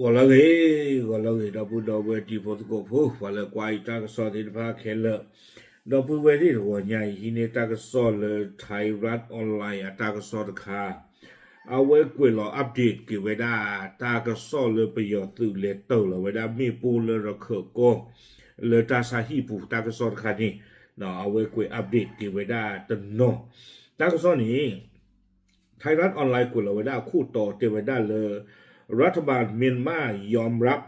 ဂီၤလၢအဂ့ၤ, ဂီၤလၢအဂ့ၤ ဒီပုၢ်ဒီဝဲၢ်တံၤဖိသကိးဖိ ပှၤလၢကွၢ်ယတၢ်ကစီၣ်သ့ၣ်တဖၣ်ခဲလၢာ်, ဒီပုၢ်ဝဲၢ်သ့ၣ်တဂီၤညါအံၤ ဟံးန့ၢ်တၢ်ကစီၣ်လၢ Thairath Online အတၢ်ကစီၣ်တခါ, အဝဲကွဲးလီၤ update က့ၤဝဲဒၣ် တၢ်ကစီၣ်လၢပယီၤသုးလဲၤတၢၤလီၤဝဲဒၣ်မ့ၣ်ပိၢ်လၢရခၢၣ်ကီၢ် လၢတၢ်ဆါဟံၣ်ပူၤတၢ်ကစီၣ်တခါန့ၣ်, အဝဲကွဲး update က့ၤဝဲဒၣ်တနီၤ, တၢ်ကစီၣ်န့ၣ် Thairath Online ကွဲးလီၤဝဲဒၣ်အခိၣ်တီတဲဝဲဒၣ်လၢ รัฐบาลเมียนมายอมรับ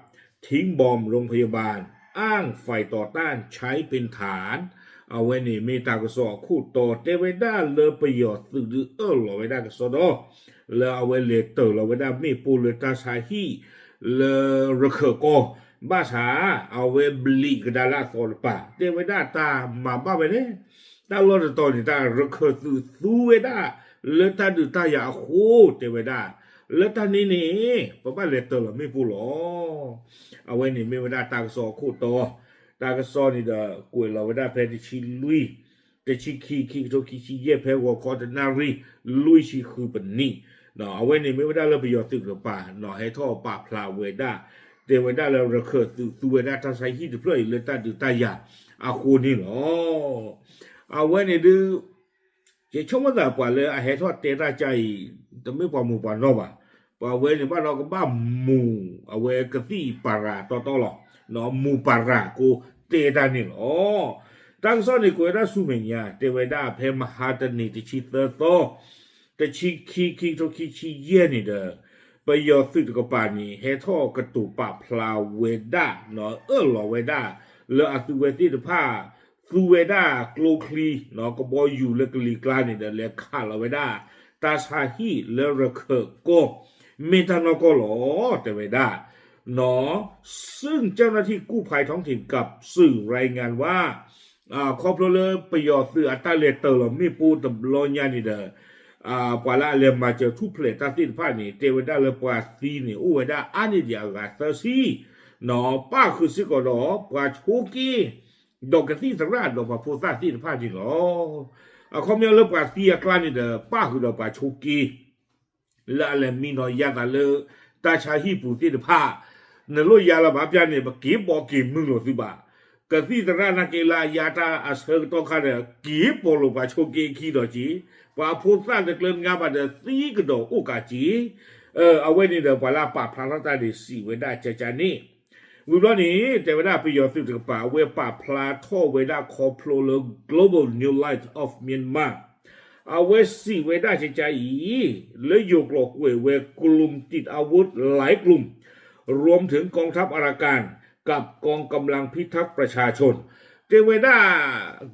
ทิ้งบอมโรงพยาบาล อ้างฝ่ายต่อต้านใช้เป็นฐาน အဝဲန့ၣ်မ့ၢ်တၢ်ကစီၣ်အခိၣ်တီ တဲဝဲဒၣ်လၢပယီၤသုးဒုးအၢၣ်လီၤဝဲဒၣ်ကစီဒီ လၢအဝဲလဲၤတၢၤလီၤဝဲဒၣ်မ့ၣ်ပိၢ်လၢတၢ်ဆါဟံၣ် လၢရခၢၣ်ကီၢ်, ဘၣ်ဆၣ် အဝဲဘျံးကဒါလၢအသီတပၤ တဲဝဲဒၣ်တၢ်မၤဘၣ်ဝဲန့ၣ်, တၢ်လီၢ်တတီၤန့ၣ် တၢ်ရခၢၣ်သုးသူဝဲဒၣ် လၢတၢ်ဒုးတၢ်ယၤအဃိ တဲဝဲဒၣ်, လၢတၢ်န့ၣ်န့ၣ် ပဘၣ်လဲၤတၢၤလီၤမ့ၣ်ပိၢ်လီၤ. အဝဲန့ၣ်မ့ၢ်ဝဲဒၣ်တၢ်ကစီၣ်အခိၣ်တီ, တၢ်ကစီၣ်န့ၣ်ဒီး ကွဲးလီၤဝဲဒၣ်ဖဲတဆံလွံၢ်, တဆံခံ ခံကထိခံဆံယဲၢ် ဖဲဂီၤခီတနၣ်ရံၣ် လွံၢ်ဆံဃုပနံၣ်, အဝဲန့ၣ်မ့ၢ်ဝဲဒၣ်လၢပယီၤသုးတကပၤ ဟဲထီၣ်ပာ်ဖျါဝဲဒၣ်, တဲဝဲဒၣ်လၢရခၢၣ်သုးသူဝဲဒၣ်တၢ်ဆါဟံၣ်တဖျၢၣ်အံၤလၢတၢ်ဒုးတၢ်ယၤအဃိန့ၣ်လီၤ. အဝဲန့ၣ်ဒုး ယဆိကမိၣ်သးပှၤလၢအဟဲထီၣ်တဲတၢ်ကါအံၤ တမ့ၢ်ပှၤမူးပှၤနီၢ်ဘၣ်. ပှၤဝဲန့ၣ်ဘၣ်ဒီးကဘၣ်မူး အဝဲကသံၣ်ပၤရၤတီတီလီၤ. မူးပၤရၤကိးတဲတၢ်န့ၣ်လီၤ. တၢ်ကစီၣ်န့ၣ်ကွဲးဝဲဒၣ်ဆူမဲာ်ညါ တဲဝဲဒၣ်ဖဲမဟါတနံၤတဆံသၢသီ တဆံခံ ခံကထိခံဆံယဲၢ်န့ၣ်ဒီး ပယီၤသုးတကပၤန့ၣ် ဟဲထီၣ်ကတိၤပာ်ဖျါဝဲဒၣ် အၢၣ်လီၤဝဲဒၣ် လၢအသုဝဲသ့ၣ်တဖၣ် သူဝဲဒၣ်ကျိချံ ကဘီယူၤလၢကလံၤကျါန့ၣ်ဒီး လဲၤခးလီၤဝဲဒၣ် တၢ်ဆါဟံၣ်လၢရခၢၣ်ကီၢ် မ့ၢ်တၢ်နီၢ်ကီၢ်လီၤ တဲဝဲဒၣ် ซึ่งเจ้าหน้าที่กู้ภัยท้องถิ่นกับสื่อรายงานว่า ခီဖျိလၢပယီၤသုးအတၢ်လဲၤတၢၤလီၤမ့ၣ်ပိၢ်တဘျီညါန့ၣ်ဒီး ပှၤလၢအလဲၤမၤစၢၤထူၣ်ဖျဲးတၢ်သ့ၣ်တဖၣ်န့ၣ် တဲဝဲဒၣ်လၢပှၤသံန့ၣ် အိၣ်ဝဲဒၣ်အါန့ၢ်ဒံးအဂၤသၢဆံ ပၣ်ဃုာ်စ့ၢ်ကီးဒီးပှၤဆိးက့ ဒီးကသံၣ်သရၣ်ဒီးပှၤဖိသၣ်သ့ၣ်တဖၣ်န့ၣ်လီၤ. အခီပညီလၢပှၤသံအကျါန့ၣ်ဒီး ပၣ်ဃုာ်ဒီးပှၤဆိးက့ လၢအလဲၤမံနီၤယါသးလၢ တၢ်ဆါဟံၣ်ပူၤသ့ၣ်တဖၣ် နလိၣ်ယါလၢၤဘၣ်ပျၢ်န့ၣ် ပက့ၤပိာ်က့ၤမုာ်လိာ်သုဘၣ်. ကသံၣ်သရၣ်နာ်က့လၢအယါတၢ်အဆၢကတီၢ်ခါဒီး က့ၤပိာ်လိာ်ပှၤဆိးက့ခံဒီးက့ၤ, ပှၤအဖိသၣ်တကျၢနငါဘၣ်ဒီးသံကဒီးအိၣ်ကးက့ၤ, အဝဲန့ၣ်ဒီးပှၤလၢအပာ်ဖျါထီၣ်တၢ်န့ၣ်စံးဝဲဒၣ်ကကန့ၣ် ဝံၤဘျီန့ၣ် တဲဝဲဒၣ်ပယီၤသုးတကပၤ အဝဲပာ်ဖျါထီၣ်ဝဲဒၣ်ခီဖျိလၢ Global New Light of Myanmar အဝဲစံးဝဲဒၣ်ကကအံၤ လၢယိၤကျိာ်ကွဲးဝဲ กลุ่มติดอาวุธหลายกลุ่ม รวมถึงกองทัพอารากัน กับกองกำลังพิทักษ์ประชาชน တဲဝဲဒၣ်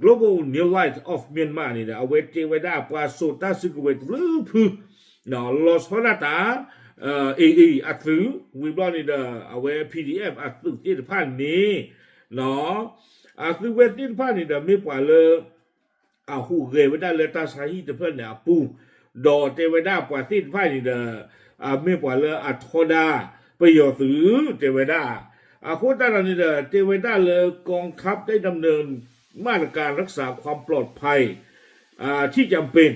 Global New Light of Myanmar န့ၣ်ဒီး အဝဲတဲဝဲဒၣ်ပှၤစိာ်တၢ်စုကဝဲၤတဖုဖု လီၤဆီဒၣ်တၢ် AA အသုး ဝံၤဘျီန့ၣ်ဒီး အဝဲ PDF အသုးသ့ၣ်တဖၣ်န့ၣ် အသုးဝဲသ့ၣ်တဖၣ်န့ၣ်ဒီး မ့ၢ်ပှၤလၢ အဟူးဂဲၤဝဲဒၣ်လၢတၢ်ဆါဟံၣ်တဖျၢၣ်န့ၣ်အပူၤ, ဒီးတဲဝဲဒၣ်ပှၤသ့ၣ်တဖၣ်န့ၣ်ဒီး အမ့ၢ်ပှၤလၢအထီဒါပယီၤသုး တဲဝဲဒၣ်, အဃိသတးဒီးန့ၣ်ဒီး တဲဝဲဒၣ်လၢ กองทัพได้ดำเนินมาตรการรักษาความปลอดภัย ที่จำเป็น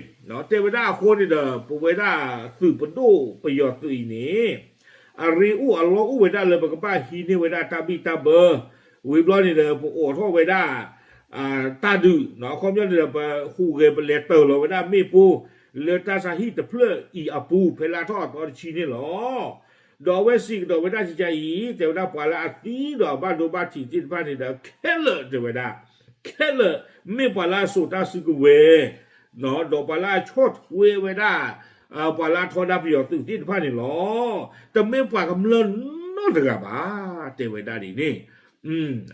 တဲဝဲဒၣ်အဃိန့ၣ်ဒီး ပဝဲဒၣ်သုးပဒိၣ်ပယီၤသုးအံၤန့ၣ် အရ့အိၣ်အလီၢ်အိၣ်ဝဲဒၣ်လၢပကဘၣ်ဟံးန့ၢ်ဝဲဒၣ်တၢ်ဘံၣ်တၢ်ဘၢ, ဝံၤဘျီန့ၣ်ဒီး ပအိးထီၣ်ဝဲဒၣ် တၢ်ဒုး အခီပညီန့ၣ်ဒီး ပဟူးဂဲၤပလဲၤတၢၤလီၤဝဲဒၣ်မ့ၣ်ပိၢ် လၢတၢ်ဆါဟံၣ်တဖျၢၣ်အံၤအပူၤ ဖဲလါထီၣ်အသီတဆံန့ၣ်လီၤ. ဒီးအဝဲစံးကဒီးဝဲဒၣ်ကကအံၤ တဲဝဲဒၣ်ပှၤလၢအသံဒီးအဘၣ်ဒိဘၣ်ထံးသ့ၣ်တဖၣ်န့ၣ်ဒီး ခဲလၢာ်တဲဝဲဒၣ် ခဲလၢာ် မ့ၢ်ပှၤလၢအစိာ်တၢ်စုကဝဲၤ ဒီးပှၤလၢအဆီၣ်ထွဲဝဲဒၣ် ပှၤလၢအထီဒါပယီၤသုးသ့ၣ်တဖၣ်န့ၣ်လီၤ. တမ့ၢ်ပှၤကမျၢၢ်နီတဂၤဘၣ် တဲဝဲဒၣ်ဒ်န့ၣ်.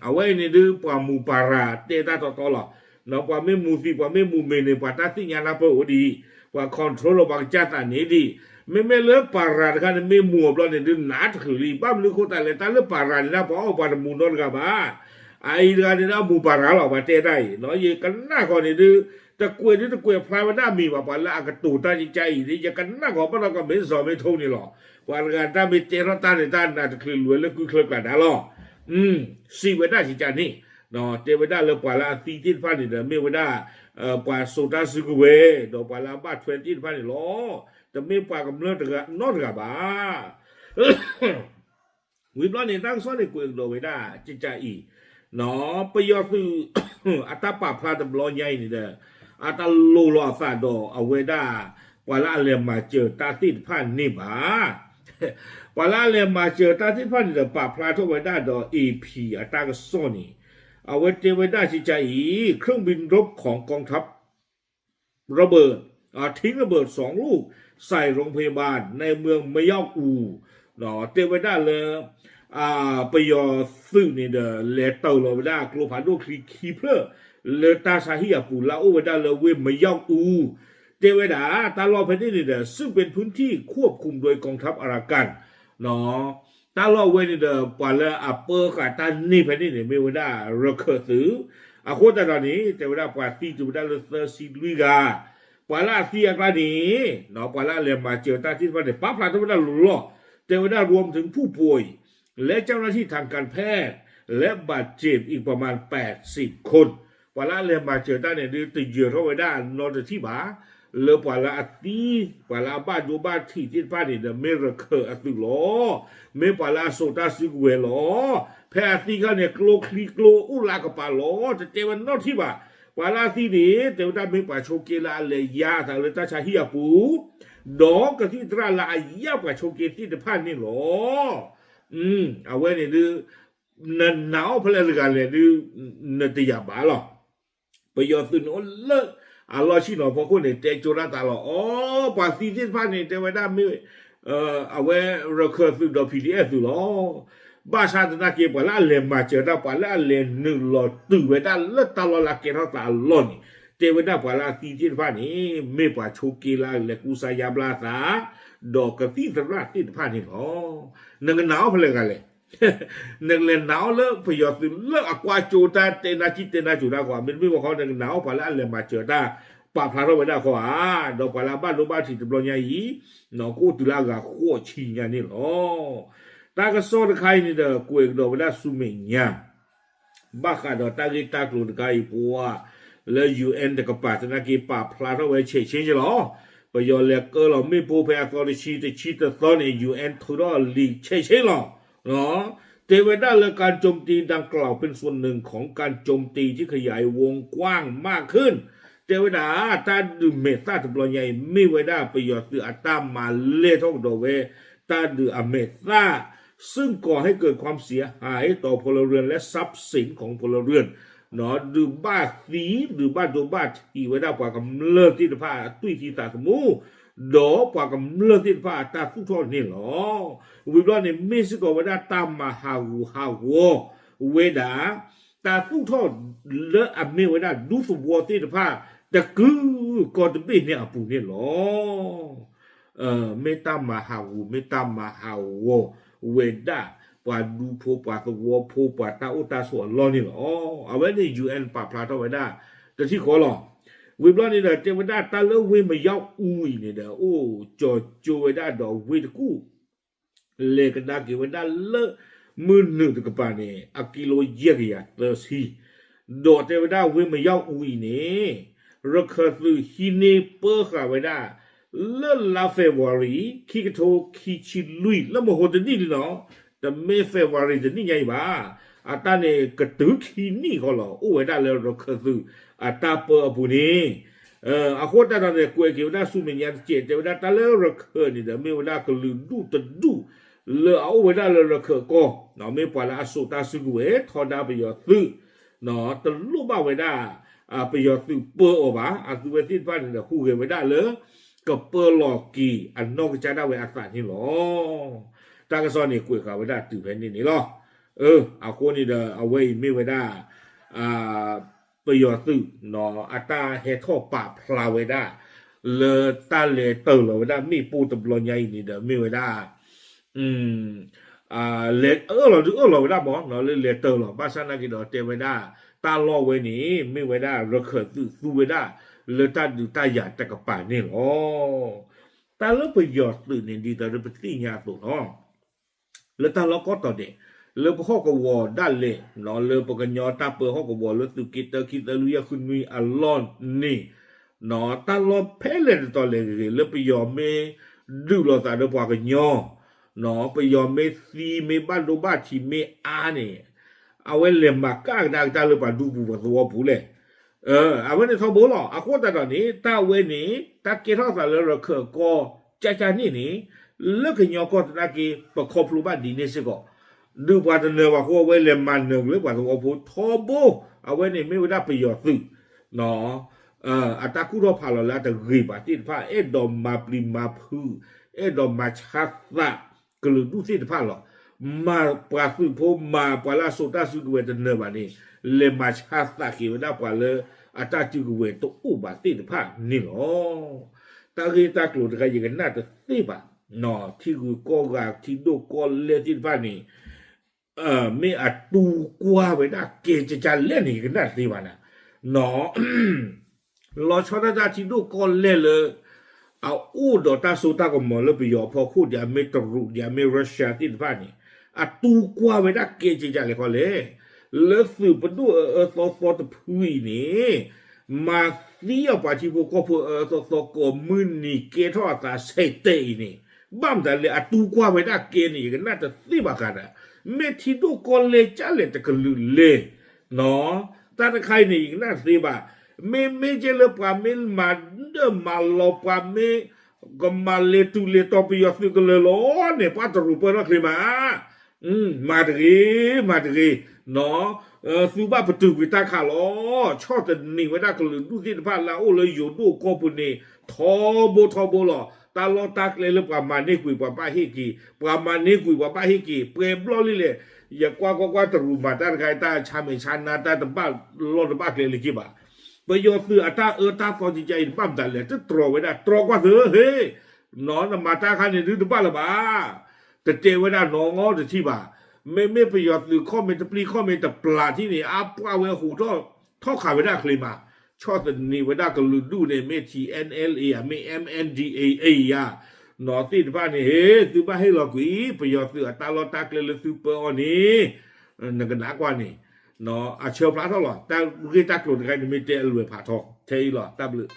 အဝဲအံၤန့ၣ်ဒုး ပှၤမူးပၤရၤတဲတၢ်တီတီလီၤ. ပှၤမ့ၢ်မူးသံ ပှၤမ့ၢ်မူးမ့ၢ်န့ၣ် ပှၤတၢ်သ့ၣ်ညါနၢ်ပၢၢ်အိၣ်ဒံး, ပှၤ control လီၤပှၤကစၢ်သးန့ၣ်ဒံး. မ့မ့ၢ်လၢပၤရၤတခါန့ၣ် မ့ၢ်မူးအဘျီန့ၣ်ဒုး နးတချုးလံ. ဘၣ်မနုၤအဃိသတးလဲၣ် တၢ်လၢပၤရၤန့ၣ်ဒၣ် ပှၤအီၣ်ပှၤတမူးနီတဂၤဘၣ်. အအံၤတဂၤန့ၣ်ဒၣ်မူးပၤရၤလီၤ ပှၤတဲတၢ်အံၤ. ယကနၣ်ဃီန့ၣ်ဒုး တကွဲးဒုးတကွဲးဖျါဝဲဒၣ်မံၤဘၣ် ပှၤလၢအကတိၤတၢ်ကကအံၤန့ၣ် ယကနၣ်ဃီဘၣ်ဒီးကမ့ၢ်စီၤမ့ၢ်ထိန့ၣ်လီၤ. ပှၤတဂၤတၢ်မ့ၢ်တဲထီၣ်တၢ်န့ၣ် တၢ်နးတချုးလွဲလၢကုချၢကျါဒါလီၤ. စံးဝဲဒၣ်ကကန့ၣ် တဲဝဲဒၣ်လၢပှၤလၢအသံသ့ၣ်တဖၣ်န့ၣ်ဒီး မ့ၢ်ဝဲဒၣ် ပှၤစိာ်တၢ်စုကဝဲၤ ဒီးပှၤလၢအဘၣ်ထွဲသ့ၣ်တဖၣ်န့ၣ်လီၤ. တမ့ၢ်ပှၤကမျၢၢ်တဂၤနီတဂၤဘၣ်. ဝံၤဘျီန့ၣ် တၢ်ကစီၣ်န့ၣ်ကွဲးကဒီးဝဲဒၣ် ကကအံၤ ပယီၤသုး အတၢ်ပာ်ဖျါတဘျီညါအံၤန့ၣ်ဒီး အတၢ်လိၤလီၤအသးဒီးအဝဲဒၣ် ပှၤလၢအလဲၤမၤစၢၤတၢ်သ့ၣ်တဖၣ်န့ၣ်ဘၣ်. ပှၤလၢအလဲၤမၤစၢၤတၢ်သ့ၣ်တဖၣ်န့ၣ်ဒီး ပာ်ဖျါထီၣ်ဝဲဒၣ်ဒီး AP အတၢ်ကစီၣ်န့ၣ် အဝဲတဲဝဲဒၣ်ကကအံၤ เครื่องบินรบของกองทัพ ระเบิด อ่า ทิ้งระเบิดสองลูก ใส่โรงพยาบาลในเมืองมะเยาะอู တဲဝဲဒၣ်လၢ ပယီၤသုးန့ၣ်ဒီး လဲၤတၢၤလီၤဝဲဒၣ်ကျိဖးဒိၣ်ချံခံဖျၢၣ် လၢတၢ်ဆါဟံၣ်အပူၤလၢအအိၣ်ဝဲဒၣ်လၢဝ့ၢ်မယီၣ်အူ တဲဝဲဒၣ် တၢ်လီၢ်ဖဲန့ၣ်န့ၣ်ဒီး ซึ่งเป็นพื้นที่ควบคุมโดยกองทัพอารากัน တၢ်လီၢ်ဝဲန့ၣ်ဒီး ပှၤလၢအပၢဃာ်တၢ်န့ၢ်ဖဲန့ၣ်န့ၣ် မ့ၢ်ဝဲဒၣ်ရခၢၣ်သုး အဃိသတးဒီးန့ၣ် တဲဝဲဒၣ်ပှၤသံတုၤဝဲဒၣ်လၢသၢဆံလွံၢ်ဂၤ ပှၤလၢအသံအကျါန့ၣ် ပှၤလၢအလဲၤမၤစၢၤတၢ်သ့ၣ်တဖၣ်န့ၣ် ပာ်ဖျါထီၣ်ဝဲဒၣ်လီၤလီၤ တဲဝဲဒၣ် รวมถึงผู้ป่วย และเจ้าหน้าที่ทางการแพทย์ และบาดเจ็บอีกประมาณแปดสิบคน ပှၤလၢအလဲၤမၤစၢၤတၢ်န့ၣ်ဒုး တယၢၤထီၣ်ဝဲဒၣ်နီတထံၣ်ဘၣ် လၢပှၤလၢအသံ ပှၤလၢအဘၣ်ဒိဘၣ်ထံးသ့ၣ်တဖၣ်န့ၣ်ဒီး မ့ၢ်ရခၢၣ်အသုးလီၤ. မ့ၢ်ပှၤလၢအစိာ်တၢ်စုကဝဲၤလီၤ. ဖဲအသံခါန့ၣ် ကျိချံကျိအိၣ်လၢအကပၤလီၤ. တတဲဝဲနီတထံၣ်ဘၣ်. ပှၤလၢအသံန့ၣ် တဲဝဲဒၣ်မ့ၢ်ပှၤဆိးက့လၢအလဲၤယါအသးလၢတၢ်ဆါဟံၣ်အပူၤ ဒီးကသံၣ်သရၣ်လၢအယါပှၤဆိးက့သ့ၣ်တဖၣ်န့ၣ်လီၤ. အဝဲန့ၣ်ဒုး နနာ်အီၤဖဲလဲၣ်တဂၤလဲၣ်ဒုး နတယာ်ဘၣ်လီၤ. ပယီၤသုးန့ၣ်အိၣ်လၢအလီၢ်ဆံၣ်နီၤဖီခိၣ်န့ၣ် တဲကၠိတၢ်သးလီၤ. အီ ပှၤသံသ့ၣ်တဖၣ်န့ၣ် တဲဝဲဒၣ်မ့ၢ် အဝဲရခၢၣ်သုးဒီး P D F သုးလီၤ. ဘၣ်ဆၣ်သနာ်က့ ပှၤလၢအလဲၤမၤစၢၤတၢ် ပှၤလၢအလဲၤနုာ်လီၤတုၤဝဲဒၣ်လၢတၢ်လီၢ်လၢအကဲထီၣ်သးအလီၢ်န့ၣ် တဲဝဲဒၣ်ပှၤလၢအသံသ့ၣ်တဖၣ်န့ၣ် မ့ၢ်ပှၤဆိးက့လၢအလဲၤကူစါယါဘျါအသး ဒီးကသံၣ်သရၣ်သ့ၣ်တဖၣ်န့ၣ်လီၤ. နကနာ်အီၤဖဲလဲၣ်တဂၤလဲၣ်. နကလဲၤနာ်အီၤလၢပယီၤသုးလၢအကွၢ်ကၠိတၢ်တဲနါကံၢ်တဲနါစိၤတၢ်ခီ မ့တမ့ၢ်ဘၣ်ခီ နကနာ်အီၤပှၤလၢအလဲၤမၤစၢၤတၢ် ပာ်ဖျါထီၣ်ဝဲဒၣ်ခီဧါ, ဒီးပှၤလၢအဘၣ်ဒိဘၣ်ထံးတဘျီညါအံၤ ကအိၣ်တုၤလၢအဂၤဃိးဆံညါန့ၣ်လီၤ. တၢ်ကစီၣ်တခါအံၤန့ၣ်ဒီး ကွဲးကဒီးဝဲဒၣ်ဆူမဲာ်ညါ ဘၣ်ဃးဒီးတၢ်ဂ့ၢ်တၢ်ကျိၤတခါအံၤပှၤ လၢ UN တကပၤသနာ်က့ ပာ်ဖျါထီၣ်ဝဲ ချက်ချင်း လီၤ. ပယီၤလဲၤကၢလီၤမ့ၣ်ပိၢ်ဖဲအသီတဆံတဆံတသီန့ၣ် UN ထုးထီၣ်လံာ် ချက်ချင်း လီၤ. တဲဝဲဒၣ်လၢ การโจมตีดังกล่าวเป็นส่วนหนึ่งของการโจมตีที่ขยายวงกว้างมากขึ้น တဲဝဲဒၣ် တၢ်ဒုးမဲာ်သၣ်တဘျီညါအံၤ မ့ၢ်ဝဲဒၣ်ပယီၤသုးအတၢ်မၤလဲၢ်ထီၣ်ကဒီးဝဲ တၢ်ဒုးအမဲာ်သၣ် ซึ่งก่อให้เกิดความเสียหายต่อพลเรือนและทรัพย์สินของพลเรือน ဒုးဘၣ်သံ ဒုးဘၣ်ဒိဘၣ်ထံးဝဲဒၣ်ပှၤကမျၢၢ်သ့ၣ်တဖၣ်အသွံၣ်သံသးသမူ ဒီးပှၤကမျၢၢ်သ့ၣ်တဖၣ်အတၢ်သူၣ်ထီၣ်န့ၣ်လီၤ. ဝံၤဘျီန့ၣ် မ့ၢ်စ့ၢ်ကီးဝဲဒၣ်တၢ်မၤဟးဂူာ်ဟးဂီၤဝဲဒၣ် တၢ်သူၣ်ထီၣ်လၢအမ့ၢ်ဝဲဒၣ်ဒူသဝီသ့ၣ်တဖၣ် တကုာ်ကီၢ်တဘ့ၣ်န့ၣ်အပူၤန့ၣ်လီၤ. မ့ၢ်တၢ်မၤဟးဂူာ် မ့ၢ်တၢ်မၤဟးဂီၤဝဲဒၣ် ပှၤဒူဖိ ပှၤသဝီဖိ ပှၤတၢ်အိၣ်တၢ်ဆိးအလီၢ်န့ၣ်လီၤ. အဝဲန့ၣ် UN ပာ်ဖျါထီၣ်ဝဲဒၣ် တထံၣ်ဃီလီၤ. ဝံၤဘျီန့ၣ်ဒီး တဲဝဲဒၣ်တၢ်လၢဝ့ၢ်မယီၣ်အူအံၤန့ၣ်ဒီး အိၣ်ကၠီၤကၠိဝဲဒၣ်ဒီးဝ့ၢ်တကူၣ် လဲၤကဒါက့ၤဝဲဒၣ်လၢ မုၢ်နုာ်တကပၤန့ၣ် အကံလိယဲၢ်ကယၤသၢဆံ, ဒီးတဲဝဲဒၣ်ဝ့ၢ်မယီၣ်အူအံၤန့ၣ် ရခၢၣ်သုးဟံးန့ၢ်ပၢဃာ်ဝဲဒၣ် လၢလါ February ခံကထိခံဆံလွံၢ် လၢမဟိတနံၣ်လံနီၤ, တမ့ၢ် February တနံၣ်ညါအံၤဘၣ်, အတၢ်န့ၣ်ကတုၤခံနံၣ်ဃီလီၤ အိၣ်ဝဲဒၣ်လၢရခၢၣ်သုးအတၢ်ပၢအပူၤန့ၣ် အဃိသတးဒီးန့ၣ် ကွဲးက့ၤဝဲဒၣ်ဆူမဲာ်ညါတက့ၢ် တဲဝဲဒၣ်တၢ်လၢရခၢၣ်န့ၣ်ဒီး မ့ၢ်ဝဲဒၣ်ကလုာ်ဒူၣ်တဒူၣ် လၢအအိၣ်ဝဲဒၣ်လၢရခၢၣ်ကီၢ်, မ့ၢ်ပှၤလၢအစိာ်တၢ်စုကဝဲၤ ထီဒါပယီၤသုး, တလိၣ်ဘၣ်ဝဲဒၣ် ပယီၤသုးပၢအီၤဘၣ်, အသုဝဲသ့ၣ်တဖၣ်န့ၣ်ဒီး ဟူးဂဲၤဝဲဒၣ်လၢ ကပၢလီၤက့ၤအနီၢ်ကစၢ်ဒၣ်ဝဲအသးန့ၣ်လီၤ. တၢ်ကစီၣ်န့ၣ် ကွဲးဃာ်ဝဲဒၣ်တုၤဖဲန့ၣ်န့ၣ်လီၤ. အဃိန့ၣ်ဒီး အဝဲအံၤမ့ၢ်ဝဲဒၣ် ပယီၤသုး အတၢ်ဟဲထီၣ်ပာ်ဖျါဝဲဒၣ် လၢတၢ်လဲၤတၢၤလီၤဝဲဒၣ်မ့ၣ်ပိၢ်တဘျီညါအံၤန့ၣ်ဒီး မ့ၢ်ဝဲဒၣ် လဲၤအၢၣ်လီၤဒုးအၢၣ်လီၤဝဲဒၣ်မး လၢလဲၤတၢၤလီၤ ဘၣ်ဆၣ်သနာ်က့ဒီး တဲဝဲဒၣ် တၢ်လီၢ်ဝဲန့ၣ် မ့ၢ်ဝဲဒၣ်ရခၢၣ်သုးသူဝဲဒၣ် လၢတၢ်ဒုးတၢ်ယၤတကပၤန့ၣ်လီၤ. တၢ်လၢပယီၤသုးန့ၣ် ဒ်သိးလၢပသ့ၣ်ညါအသိးလီၤ. လၢတၢ်လီၢ်ကိးတီၤဒဲး လၢပဟီၣ်ကဝီၤဒၣ်လဲာ် လၢပကညီတၢ်ပၢဟီၣ်ကဝီၤလၢသုးက့တၢခံသၢလွံၢ်ယဲၢ်ဃုနွံအလီၢ်န့ၣ် တၢ်လီၢ်ဖဲလဲၣ်တတီၤလဲၣ်ဂ့ၤဂ့ၤ လၢပယီၤမ့ၢ်ဒုးလိာ်သးဒီးပှၤကညီ ပယီၤမ့ၢ်သံမ့ၢ်ဘၣ်ဒိဘၣ်ထံးမ့ၢ်အါန့ၣ် အဝဲလဲၤမၤကၣ်ကဒါကတၢၢ်လၢပှၤဒူပူၤပှၤသဝီပူၤလဲၣ်. အဝဲန့ၣ်ထီဘိလီၤ. အဃိသတးဒီးန့ၣ် တၢ်ဝဲန့ၣ် တၢ်ကဲထီၣ်သးလၢရခၢၣ်ကီၢ်ကၠၢ်ကၠၢ်န့ၣ်န့ၣ် လၢကညီကီၢ်သနာ်က့ ပခီဖျိဘၣ်ဒ်န့ၣ်စ့ၢ်ကီး ဒုးပှၤတနၢၤဘၣ်အဃိ အဝဲလဲၤမၤနၢၤက့ၤလၢပှၤသဝီဖိထီဘိ အဝဲန့ၣ်မ့ၢ်ဝဲဒၣ်ပယီၤသုး အတၢ်ကူၣ်ထီၣ်ဖးလီၤလၢအတဂ့ၤဘၣ်သ့ၣ်တဖၣ် အဲၣ်ဒိးမၤပျံၤမၤဖုး အဲၣ်ဒိးမၤဆါသးကလုာ်ဒူၣ်သ့ၣ်တဖၣ်လီၤ. မၤပှၤသုးဖိ မၤပှၤလၢအစိာ်တၢ်စုကဝဲၤတနၢၤဘၣ်န့ၣ် လဲၤမၤဆါသးက့ၤဝဲဒၣ်ပှၤလၢအတၢ်စုကဝဲၤတအိၣ်ဘၣ်သ့ၣ်တဖၣ်န့ၣ်လီၤ. တၢ်ဂ့ၢ်တၢ်ကျိၤတခါ ယကနၣ်တသ့ဘၣ် ထံဂုၤကီၢ်ဂၤ ထံဒိၣ်ကီၢ်လဲၢ်သ့ၣ်တဖၣ်န့ၣ် မ့ၢ်အတူၢ်ကွၢ်ဝဲဒၣ်ကဲကကလဲၣ်န့ၣ် ယကနၣ်တသ့ဘၣ်နၤ. လီၤဆီဒၣ်တၢ်ထံဒိၣ်ကီၢ်လဲၢ်လၢ အအိၣ်ဒီးတၢ်စိတၢ်ကမီၤလၢပယီၤအဖီခိၣ် ဒ်အမ့ၢ်တရူး ဒ်အမ့ၢ် Russia သ့ၣ်တဖၣ်န့ၣ် အတူၢ်ကွၢ်ဝဲဒၣ်ကဲကကလဲၣ်ခီလဲၣ်. လၢသုးပဒိၣ်အအၢသီသီတဖုအံၤန့ၣ် မၤသံအီၤပှၤထံဖိကီၢ်ဖိအအၢသီသီကိးမုၢ်နံၤ ကဲထီၣ်အသးဆဲးတဲာ်အံၤန့ၣ် ဘၣ်မတၤလဲၣ် အတူၢ်ကွၢ်ဝဲဒၣ်ကဲန့ၣ် ယကနၣ်တသ့ဘၣ်ဃးဒီး မ့ၢ်ထံဒိၣ်ကီၢ်လဲၢ်ကလဲၣ်တကလုာ်လဲၣ် တၢ်တခါအံၤန့ၣ် ယကနၣ်တသ့ဘၣ်. မ့မ့ၢ်ကဲလၢပှၤမ့ၢ်မၤဒၢၣ်မၤလီၤ ပှၤမ့ၢ်ကမၤလဲၤတူၢ်လဲၤတီၤ ပယီၤသုးကလၢၤလီၤန့ၣ် ပှၤတရူးပၢၢ်ထီၣ်ချ့မး မၤတဂ့ၤ မၤတဂ့ၤ သုဘၣ်ပတုာ်ကွံာ်တၢ်ခးလီၤ. ဆီၣ်သနံးဝဲဒၣ်ကလုာ်ဒူၣ်သ့ၣ်တဖၣ်လၢအအိၣ်လၢယိၤဒိၣ်ကီၢ်ပူၤန့ၣ် ထီဘိထီဘိလီၤ. တၢ်လီၢ်တၢ်ကျဲလၢပှၤမၤန့ၢ်ကွံာ်ပှၤဘၣ်ဟ့ၣ်က့ၤ, ပှၤမၤန့ၢ်ကွံာ်ပှၤဘၣ်ဟ့ၣ်က့ၤ, ပှဲၤဘျီလံလဲၣ်. ယကွၢ်ကွၢ်ကွၢ်တရူးမၤတၢ်တခါ တၢ်ဆါမဲာ်ဆါနါ တၢ်တဘၣ်လီၢ်တဘၣ်ကျဲလၢၤက့ၤဘၣ်. ပယီၤသုးအတၢ်အၢတၢ်သီကကါအံၤ တဘၣ်မတၤလဲၣ် တတြီဝဲဒၣ် တြီကွၢ်သ့ဟ့ၣ် နမၤတၢ်ခါန့ၣ်ဒုးတဘၣ်လၢၤဘၣ်. တတဲဝဲဒၣ်နီတထံၣ်ဘၣ်. မ့မ့ၢ်ပယီၤသုးခီၣ်မ့ၢ်တပျံၤခီၣ်မ့ၢ်တပျၢ်ထံၣ်န့ၣ် အါပှၢ်ဝဲဟူးထီၣ်ထီၣ်ခးဝဲဒၣ်ချ့မး. ဆီၣ်သနံးဝဲဒၣ်ကလုာ်ဒူၣ်န့ၣ် မ့ၢ် T N L A ဧါ မ့ၢ် M N D A ဧါ နီၢ်သ့ၣ်တဖၣ်န့ၣ် ဟ့ၣ် သုဘၣ်ဟ့ၣ်လီၤကွံာ် ပယီၤသုးအတၢ်လီၢ်တၢ်ကျဲလၢသုပၢအီၤန့ၣ် နကနၣ်ကွၢ်န့ၣ် အဆၢဖျါထီၣ်လီၤ. တၢ်ဂ့ၢ်တၢ်ကျိၤတခါန့ၣ် မ့ၢ်တဲအလွဲၢ်ဖးထီ ထဲအံၤလီၤ. တၢ်ဘျုး